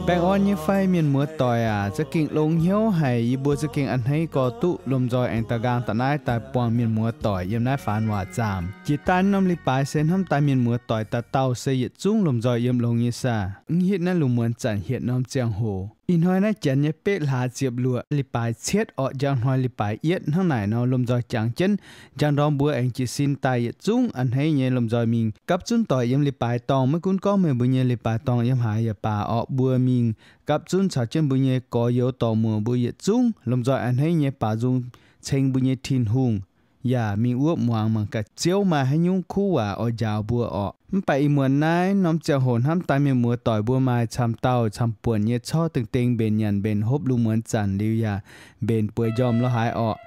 Baengh orn nyei fai mienh muoz-doic aac, za'gengh longx hnyouv haic. Yie mbuo za'gengh a'hneiv gorx duqv lomh nzoih aengx da'nqaang da'naaiv daaih buangh mienh muoz-doic yiem naaiv faanx waac zaamc. Jiex daaih norm leiz-baaix se hnamv daaih mienh muoz-doic dauh dauh se yietc zungv lomh nzoih yiem longx nyei saah. Mv hitv naaiv lungh muonz zanc hietc norm ziangh hoc. Ih hnoi naaiv janx nyei betv hlaax ziepc luoqc, leiz-baaix cietv orqc, njang hnoi leiz-baaix yietv hnangv naaic nor, lomh nzoih jangx jienv njang ndorm mbuo aengx jiez sin daaih yietc zungv a'hneiv nyei lomh nzoih mingh gapv zunv doic yiem leiz-baaix dorngh. Maiv gunv gorngv meih mbuo nyei leiz-baaix dorngh yiem haaix yaac baac orqc, mbuo mingh gapv zunv caux jienv mbuo nyei gorx-youz dorc muoc mbuo yietc zungv lomh nzoih a'hneiv nyei baac nzung ceng mbuo nyei Tin-Hungh. Yaac mingh wuov muangx mangc gaax Ziouv maaih haaix nyungc kuv waac oix njaaux mbuo orqc. Mv baac ih muonz naaiv norm ziangh hoc hnamv daaih mienh muoz-doic mbuo maaih camv dauh camv buonc nyei corc dengh dengh mbenc nyanc mbenc hopv lungh muonz zanc liuz yaac mbenc bueix njormh lo haaix orqc.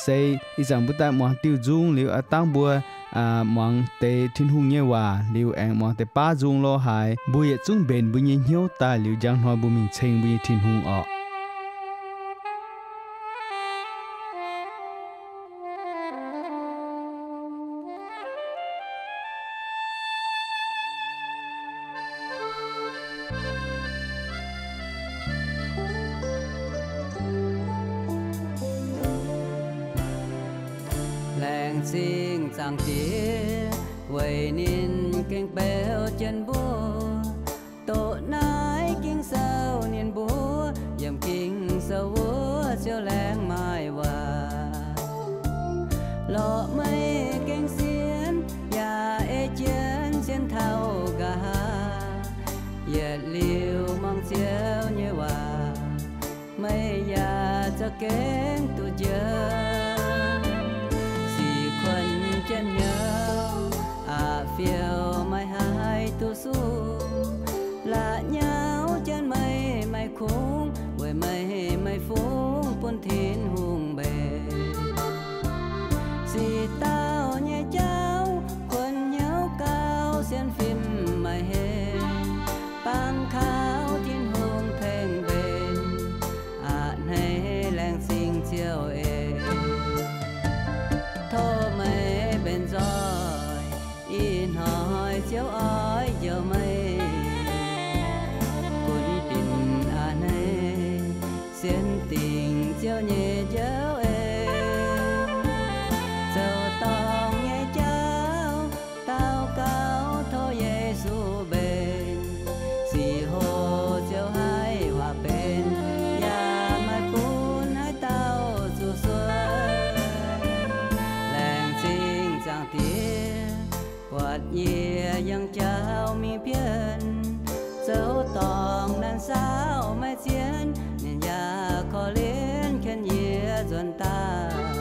Se ih zanc mbuo daaih muangx diuh nzung liuz, aav dangv mbuo muangx deix Tin-Hungh nyei waac liuz aengx muangx deix baav nzung lo haaix, mbuo yietc zungv mbenc mbuo nyei hnyouv daaih liuz njang hnoi mbuo mingh ceng mbuo nyei Tin-Hungh orqc. Laengz zingh Zaangc Diex weic ninh gengh beu jienv mbuo. Doqc naaiv Ging-Sou ninh mbuo, yiem Ging-Sou wuov Ziouv laengz maaih waac. Lorqc meih gengh sienx yaac ei jienv sienx taux nqa'haav, yietc liuz muangx Ziouv nyei waac, meih yaac za'gengh duqv njoux. Sic kuonx jienv hnyouv, aqc fiou maiv haih duqv suv. La'nyauv jienv meih maiv kungx, weic meih maiv fungx bun Tin-Hungh mbenc. Sic dauh nyei jauv kuonx hnyouv gauh sienx fim maiv henv, bangc kaux Tin-Hungh tengx mbenc. A'hneiv laengz zingh Ziouv eix, tov meih mbenc nzoih. Ih hnoi Ziouv oix njoux meih gunv dinc a'hneiv, sienx dingc Ziouv nyei Njoux Eix, zoux dorngc nyei jauv daux gaux tov Yesu mbenc. Sic hoc Ziouv haiz waac benx, yaac maiv gunv haaix dauh zuqc suonv. Laengz zingh Zaangc Diex buatc yie yangh jauv mingh bienh, zoux dorngc naanc saauv maiv zien, ninh yaac korv-lienh ken yie nzuonx daaih.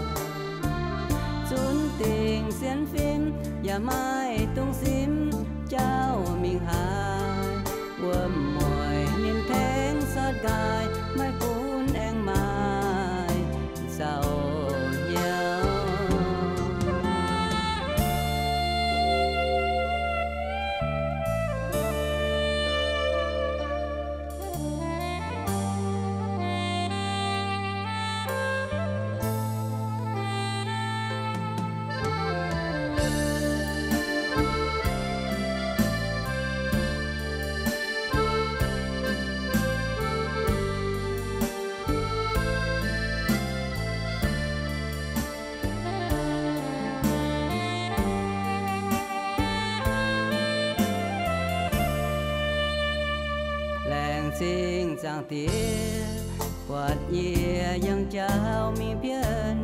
Zunc dingc sienx fim yaac maaih dungx simv jauv mingh haaix, wuom-mueic ninh tengx sortv nqaai, maiv gunv aengx maaih zaux hnyouv. Laengz zingh Zaangc Diex buatc yie yangh jauv mingh bienh,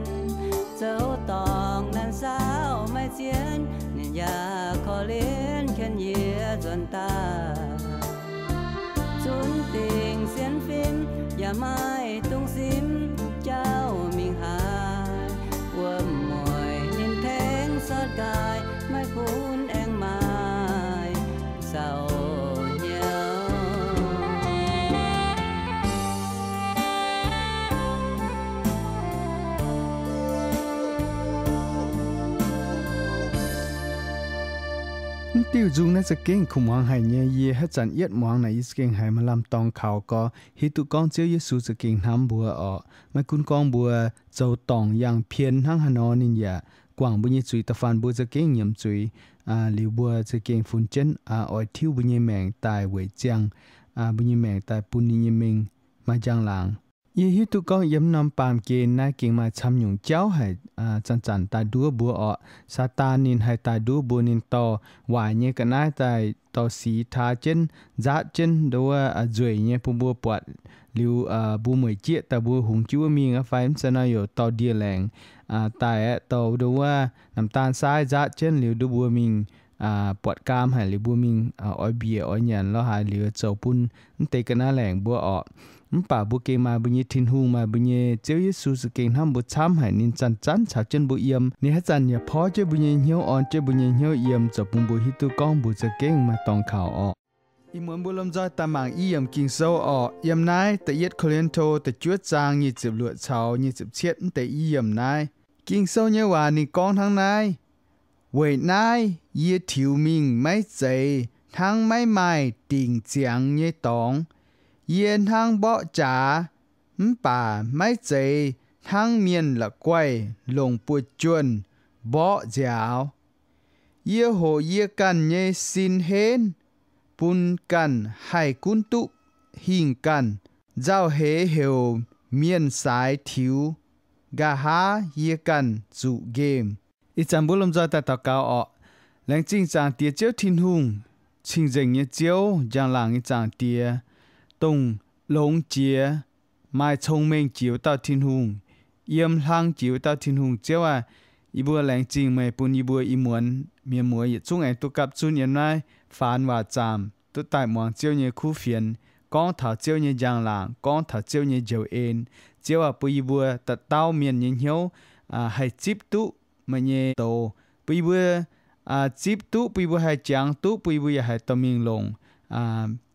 zoux dorngc naanc saauv maiv zien, ninh yaac korv-lienh ken yie nzuonx daaih. Zunc dingc sienx fim yaac maaih dungx simv jauv mingh haaix, wuom-mueic ninh tengx sortv nqaai, maiv gunv aengx maaih zaux hnyouv. Mv diuh nzung naaiv za'gengh kuh muangx haic nyei. Yie haaix zanc yietv muangx naaic, yie za'gengh haiz maaih lamh dorngx kaux gorx, hiuv duqv gorngv Ziouv Yesu za'gengh hnamv mbuo orqc. Maiv gunv gorngv mbuo zoux dorngc yangh pien hnangv haaix nor, ninh yaac guangc mbuo nyei zuiz, da'faanh mbuo za'gengh nyiemc zuiz, liuz mbuo za'gengh funx jienv oix tiuv mbuo nyei maengc daaih weic ziangh mbuo nyei maengc daaih bun ninh nyei mengh maaih njang-laangc. Yie hiuv duqv gorngv yiem norm baamh gen naaiv gengh maaih camv nyungc jauv haic zanc-zanc daaih nduov mbuo orqc. Saadaan ninh haih daaih nduov mbuo, ninh dorh waaic nyei ga'naaiv daaih dorh sic taa jienv, nzaatv jienv ndo wuov nzueic nyei bun mbuo buatc. Liuz mbuo mueic jieqv daaih mbuo hungx jienv wuov mingh aqv fai mv zeiz nor, youc dorh ndie-laengc daaih aeqv, dorh ndo wuov namx daan saaiv nzaatv jienv liuz nduov mbuo mingh buatc gaam haic liuz mbuo mingh oix mbiec oix nyanc lo haaix liuz zoux bun mv deix ga'naaiv laengc mbuo orqc. Mv baac mbuo gengh maaih mbuo nyei Tin-Hungh, maaih mbuo nyei Ziouv Yesu za'gengh hnamv mbuo camv haic. Ninh zanc-zanc caux jienv mbuo yiem. Ninh haaix zanc yaac porv jienv mbuo nyei hnyouv, orn jienv mbuo nyei hnyouv yiem, zoux bun mbuo hiuv duqv gorngv mbuo za'gengh maaih dorngx kaux orqc. Ih muonz mbuo lomh nzoih daaih mangc i yiemc Ging-Sou orqc. Yiem naaiv da'yietv Ko^lin^to da'juov zaang nyic ziepc luoqc caux nyic ziepc cietv mv deix i yiemc naaiv, Ging-Sou nyei waac ninh gorngv hnangv naaiv, Weic naaiv yie tiux mingh maiv zeiz hnangv maiv maaih dingc ziangx nyei dorngx. Yie hnangv mborqv jaax, mv baac maiv zeiz hnangv mienh la'guaih longc buoz-juonh mborqv nziaaux. Yie hoqc yie ganh nyei sin henv, bun ganh haih gunv duqv hingh ganh. Nzauh heix heuc mienh saaix tiux, nqa'haav yie ganh zuqc nqemh. Ih zanc mbuo lomh nzoih daaih daux gaux orqc. Laengz zingh Zaangc Diex Ziouv Tin-Hungh, cing-nzengc nyei Ziouv, njang-laangc nyei Zaangc Diex, dongh longx jiex, maaih cong-mengh jiex wuov dauh Tin-Hungh, yiem hlang jiex wuov dauh Tin-Hungh. Ziouv aac, yie mbuo laengz zingh meih bun yie mbuo ih muonz mienh muoz yietc zungv aengx duqv gapv zunv yiem naaiv faanx waac zaamc duqv daaih muangx Ziouv nyei kuv fienx, gorngv taux Ziouv nyei njang-laangc, gorngv taux Ziouv nyei njoux en. Ziouv aac, bun yie mbuo dauh dauh mienh nyei hnyouv haih zipv duqv meih nyei doz, bun yie mbuo zipv duqv, bun yie mbuo haih jangx duqv, bun yie mbuo yaac haih dorh mingh longc,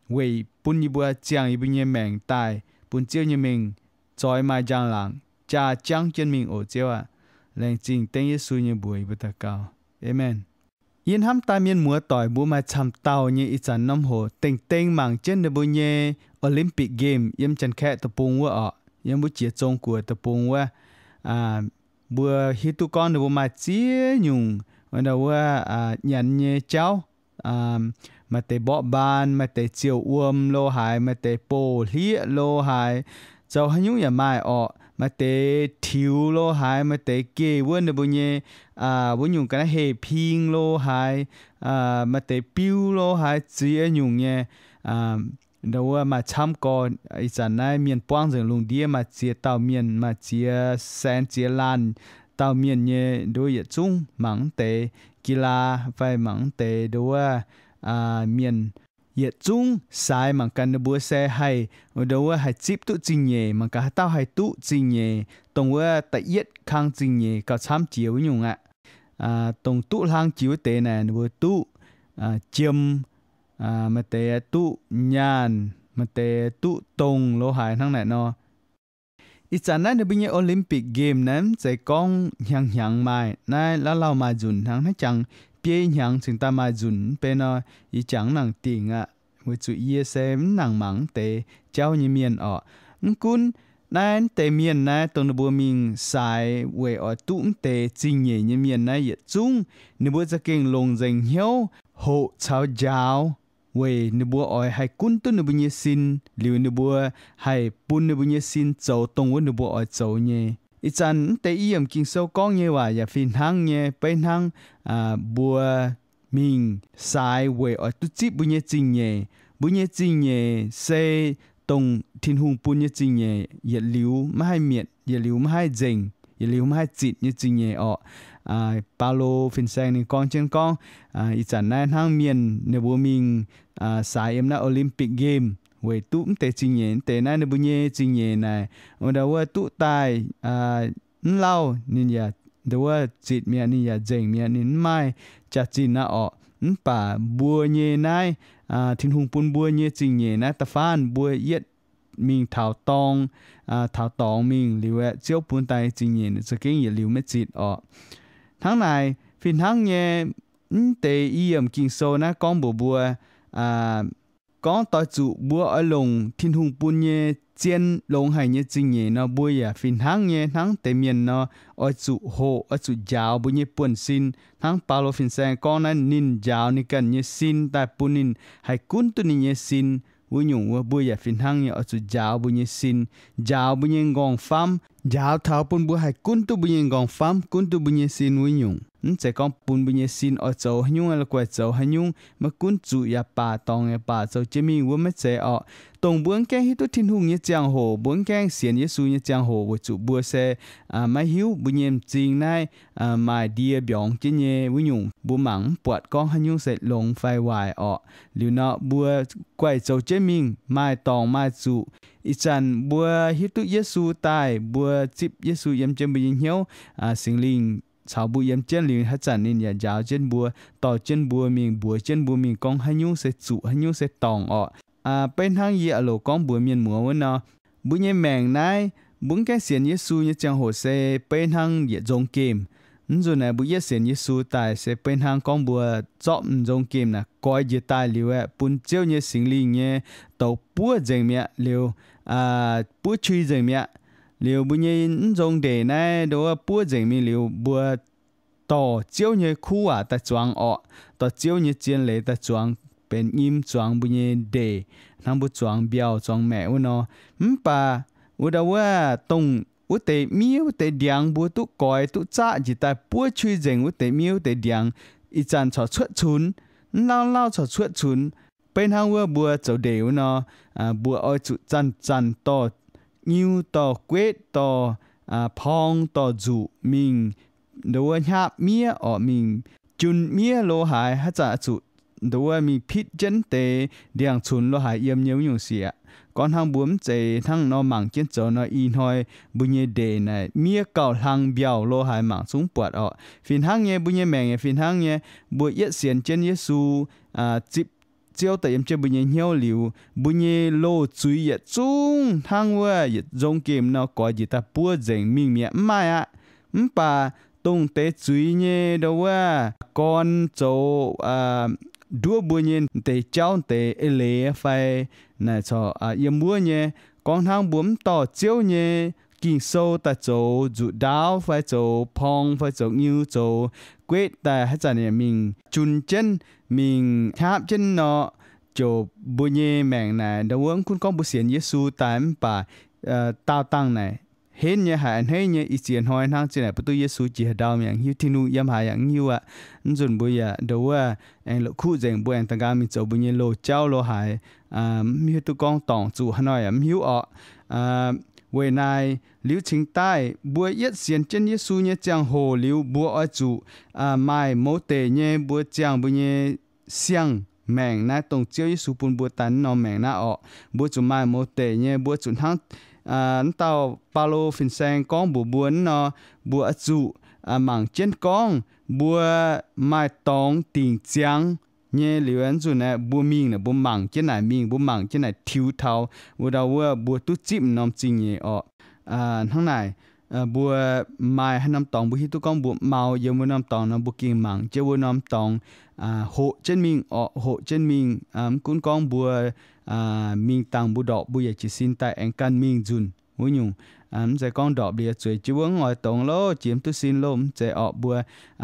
weic bun yie mbuo ziangh yie mbuo nyei maengc daaih bun Ziouv nyei mengh zoix maaih njang-laangc jaa jangv jienv mingh oc. Ziouv aac, laengz zingh dengv Yesu nyei mbuox yie mbuo daux gaux. Aamen. Yie hnamv daaih mienh muoz doic mbuo maaih camv dauh nyei ih zanc norm hoc dengh dengh mangc jienv ninh mbuo nyei Olympic Game yiem Janx-Kaeqv deic-bung wuov orqc, yiem wuov jiex Zong-Guoqv deic-bung wuov. Mbuo hiuv duqv gorngv ninh mbuo maaih ziex nyungc wuov nyanc nyei jauv. Maaih deix mborqv mbaan, maaih deix ziouc wuom lo haaix, maaih deix bouh hlieqv lo haaix, zoux haaix nyungc yaac maaih orqc. Maaih deix tiux lo haaix, maaih deix geh wuov ninh mbuo nyei wuov nyungc ga'naaiv heh ping lo haaix, maaih deix biu lo haaix, ziex nyungc nyei. Ndo wuov maaih camv gorx. Ih zanc naaiv mienh buangv nzengc lungh ndiev maaih ziex dauh mienh, maaih ziex saeng ziex laanh dauh mienh nyei ndo wuov yietc zungv mangc mv deix กีฬา fai mangc mv deix ndo wuov mienh yietc zungv saaix mangc gaax ninh mbuo se haih ndo wuov haih zipv duqv zingh-nyeic, mangc gaax haaix dauh haih duqv zingh-nyeic, dongh wuov da'yietv kang zingh-nyeic gauh camv jiex wuov nyungc aqv. Dongh duqv hlang jiex wuov deix naaic ninh mbuo duqv jiem, maaih deix duqv nyaanh, maaih deix duqv dongh lo haaix hnangv naaic nor. Ih zanc naaiv ninh mbuo nyei Olympic Game naaiv mv zeiz gorngv hnyangx-hnyangx maaih. Naaiv lauh lauh maaih nzunc hnangv, hnangv jangx biei hnyangx cingx daaih maaih nzunc mv bei nor, yie jangx mv nangc dingc aqv, weic zuqc yie se mv nangc mangc mv deix jauv nyei mienh orqc. Mv gunv naaiv mv deix mienh naaiv dongh ninh mbuo mingh saaix weic oix duqv mv deix zingh-nyeic nyei mienh naaiv yietc zungv, ninh mbuo za'gengh longc nzengc hnyouv hoqc caux njaaux weic ninh mbuo oix haih gunv duqv ninh mbuo nyei sin, liuz ninh mbuo haih bun ninh mbuo nyei sin zoux dongh wuov ninh mbuo oix zoux nyei. Ih zanc mv deix i yiemc Ging-Sou gorngv nyei waac yaac fih hnangv nyei, beiv hnangv mbuo mingh saaix weic oix duqv zipv mbuo nyei zingh-nyeic. Mbuo nyei zingh-nyeic se dongh Tin-Hungh bun nyei zingh-nyeic, yietc liuz maiv haih mietc, yietc liuz maiv haih nzengc, yietc liuz maiv haih zitc nyei zingh-nyeic orqc. Baulo fin-saeng ninh gorngv jienv gorngv, ih zanc naaiv hnangv mienh ninh mbuo mingh saaix yiem naaiv Olympic Game weic duqv mv deix zingh-nyeic. Mv deix naaiv ninh mbuo nyei zingh-nyeic naaic, wuov nda wuov duqv daaih mv lauh ninh yaac ndo wuov zitc mi'aqv, ninh yaac nzengc mi'aqv, ninh mv maaih jaax-zinh aqv orqc. Mv baac mbuo nyei naaiv, Tin-Hungh bun mbuo nyei zingh-nyeic naaiv da'faanh mbuo yietv mingh taux dorng, taux dorngx mingh liuz aeqv, Ziouv bun daaih zingh-nyeic ninh za'gengh yietc liuz maiv zitc orqc. Hnangv naaic fih hnangv nyei, mv deix i yiemc Ging-Sou naaiv gorngv mbuox mbuo, gorngv doix zuqc mbuo oix longc Tin-Hungh bun nyei zien longx haic nyei zingh nyeic nor, mbuo yaac fih hnangv nyei hnangv deix mienh nor, oix zuqc hoqc, oix zuqc njaaux mbuo nyei buonv-sin. Hnangv Baulo fin-saeng gorngv naaiv, ninh njaaux ninh ganh nyei sin daaih bun ninh haih gunv duqv ninh nyei sin. Wuov nyungc wuov, mbuo yaac fih hnangv nyei oix zuqc njaaux mbuo nyei sin, njaaux mbuo nyei nqorngv-famv, njaaux taux bun mbuo haih gunv duqv mbuo nyei nqorngv-famv, gunv duqv mbuo nyei sin wuov nyungc. Mv zeiz gorngv bun mbuo nyei sin oix zoux haaix nyungc la'guaih zoux haaix nyungc, maiv gunv zuqc yaac baac, dorngc yaac baac, zoux jienv mingh wuov maiv zeiz orqc. Dongh mbuo mv gaengh hiuv duqv Tin-Hungh nyei ziangh hoc, mbuo mv gaengh sienx Yesu nyei ziangh hoc, weic zuqc mbuo se maiv hiuv mbuo nyei m'zing naaiv maaih ndie mbiorngz jienv nyei wuov nyungc, mbuo mangc mv buatc gorngv haaix nyungc se longx fai waaic orqc. Liuz nor, mbuo guaih zoux jienv mingh, maaih dorngc maaih zuqc. Ih zanc mbuo hiuv duqv Yesu daaih, mbuo zipv Yesu yiem jienv mbuo nyei hnyouv, Singx Lingh caux mbuo yiem jienv liuz, haaix zanc ninh yaac njaaux jienv mbuo, dorh jienv mbuo mingh, mbuox jienv mbuo mingh gorngv haaix nyungc se zuqc, haaix nyungc se dorngc orqc. Beiv hnangv yie aah loc gorngv mbuox mienh muoz wuov nor, mbuo nyei maengc naaiv, mbuo mv gaengh sienx Yesu nyei ziangh hoc se beiv hnangv yietc nzong gemh. Mv nzunc naaic mbuo yietv sienx Yesu daaih se beiv hnangv gorngv mbuo zorqv m'nzong gemh naaic goix njiec daaih liuz aeqv, bun Ziouv nyei Singx Lingh nyei douz buov nzengc mi'aqv liuz, buov qui nzengc mi'aqv. Liuz mbuo nyei mv nzong ndeic naaiv ndo wuov buov nzengc mingh liuz, mbuo dorh Ziouv nyei kuv waac daaih zuangx orqc, dorh Ziouv nyei zien leiz daaih zuangx, benx nyim zuangx mbuo nyei ndeic, hnangv mbuo zuangx mbiauh zuangx maeqc wuov nor. Mv baac wuov ndau wuov, dongh wuov deix miev wuov deix ndiangx mbuo duqv goix duqv zaqv njiec daaih buov qui nzengc wuov deix miev wuov deix ndiangx, ih zanc corc cuotv cunx, mv lauh lauh corc cuotv cunx. Beiv hnangv wuov mbuo zoux ndeic wuov nor, mbuo oix zuqc zanc-zanc dorh nyiu dorh guetv dorh porng dorh nzuqc mingh ndo wuov hnyapv miev orqc, mingh jun miev lo haaix, haaix zanc oix zuqc ndo wuov mingh pitv jienv deix ndiangx-cunx lo haaix yiem nyei wuov nyungc sic aqv. Gorngv hnangv mbuo mv zeiz hnangv nor mangc jienv zoux nor, ih hnoi mbuo nyei ndeic naaic miev gauh hlang mbiauh lo haaix mangc zungv buatc orqc. Fih hnangv nyei mbuo nyei maengc yaac fih hnangv nyei, mbuo yietv sienx jienv Yesu, zipv Ziouv daaih yiem jienv mbuo nyei hnyouv liuz, mbuo nyei loz-zuiz yietc zungv hnangv wuov yietc nzong gemh nor goix njiec daaih buov nzengc mingh mi'aqv, mv maaih aqv. Mv baac dongh deix zuiz nyei ndo wuov gorn zoux nduov mbuo nyei deix jauv deix eix leiz fai naaic corc yiem wuov nyei, gorngv hnangv mbuo mv dorh Ziouv nyei Ging-Sou daaih zoux nzuqc ndaauv fai zoux porng fai zoux nyiu zoux guetv daaih haaix zanc yaac mingh jun jienv mingh hnyapv jienv nor, ziouc mbuo nyei maengc naaic ndo wuov mv gunv gorngv mbuo sienx Yesu daaih mv baac daauh dangh naaic henv nyei haic a'hneiv nyei. Ih ziex hnoi hnangv zinh naaic mbuo duqv Yesu jiex haaix ndau mingh yaac mv hiuv, Tin-Hungh yiem haaix yaac mv hiuv aqv. Mv nzunc mbuo yaac ndo wuov aengx la'kuqv nzengc, mbuo aengx da'nqaang mingh zoux mbuo nyei loz-jauv lo haaix, mv hiuv duqv gorngv dorngc zuqc haaix nor yaac mv hiuv orqc. Weic naaic liuz cingx daaih mbuo yietv sienx jienv Yesu nyei ziangh hoc liuz, mbuo oix zuqc maaih mouz deic nyei mbuo ziangh mbuo nyei siang-maengc naaiv, dongh Ziouv Yesu bun mbuo daaih wuov norm maengc naaiv orqc. Mbuo zuqc maaih mouz deic nyei, mbuo zuqc hnangv wuov dauh Baulo fin-saeng gorngv mbuox mbuo wuov nor, mbuo oix zuqc mangc jienv gorngv mbuo maaih dorngx dingc ziangx nyei liuz, nzunc aeqv mbuo mingh naaic mbuo mangc jienv naaic mingh, mbuo mangc jienv naaic tiux taux wuov ndau wuov mbuo duqv zipv norm zingh nyeic orqc. Hnangv naaic, mbuo maaih haaix norm dorngx mbuo hiuv duqv gorngv mbuo mau yiem wuov norm dorngx nor, mbuo gengh mangc jienv wuov norm dorngx hoqc jienv mingh orqc, hoqc jienv mingh. Mv gunv gorngv mbuo mingh dangh mbuo ndorpc, mbuo yaac jiez sin daaih aengx ganh mingh nzunc wuov nyungc. Mv zeiz gorngv ndorpc liuz zueiz jienv wuov mv oix dongz loh, jiex mv duqv sin loh, mv zeiz orqc. Mbuo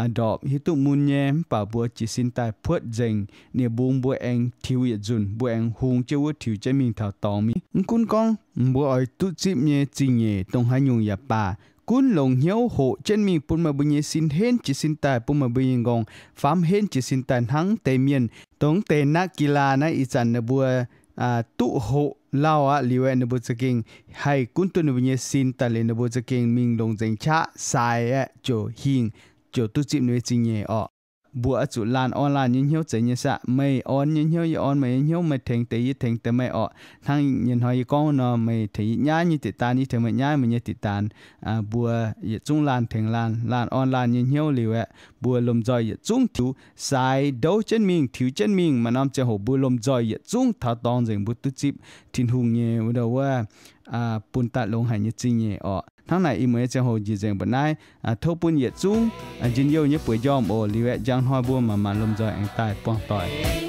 ndorpc hiuv duqv mun nyei, mv baac mbuo jiez sin daaih puotv nzengc, nie-mbung mbuo aengx tiux yietc nzunc, mbuo aengx hungx jienv wuov tiux jienv mingh taux dorngx mingh. Mv gunv gorngv mbuo oix duqv zipv nyei zingh nyeic dongh haaix nyungc yaac baac, gunv longc hnyouv hoqc jienv mingh bun meih mbuo nyei sin henv jiez sin daaih, bun meih mbuo nyei nqorngv-famv henv jiez sin daaih hnangv deix mienh dongh deix naaiv gilaa naaiv ih zanc ninh mbuo duqv hoqc lauh aqv liuz aeqv, ninh mbuo za'gengh haih gunv duqv ninh mbuo nyei sin daaih liuz, ninh mbuo za'gengh mingh longc nzengc qaqv saaix aeqv, ziouc hingh, ziouc duqv zipv ninh mbuo zingh nyeic orqc. Mbuo oix zuqc laanh orn laanh nyei hnyouv zeiz nyei saah? Meih orn nyei hnyouv yie orn meih nyei hnyouv, meih tengx deix yie tengx deix meih orqc. Hnangv nyei hnoi yie gorngv nor, meih tengx yie nyaiv nyei diqc daan, yie tengx meih nyaiv meih nyei diqc daan. Mbuo yietc zungv laanh tengx laanh, laanh orn laanh nyei hnyouv liuz aeqv, mbuo lomh nzoih yietc zungv tiux saaix ndouv jienv mingh, tiux jienv mingh. Maaih norm ziangh hoc mbuo lomh nzoih yietc zungv taux dorngx nzengc, mbuo duqv zipv Tin-Hungh nyei wuov ndau wuov bun daaih longx haic nyei zingh nyeic orqc. Hnangv naaic, ih muonz nyei ziangh hoc njiec nzengc mbuo naaiv. Tov bun yietc zungv njien-youh nyei bueix njormh oc. Liuz aeqv, njang hnoi mbuo manc-manc lomh nzoih aengx daaih buangh doic.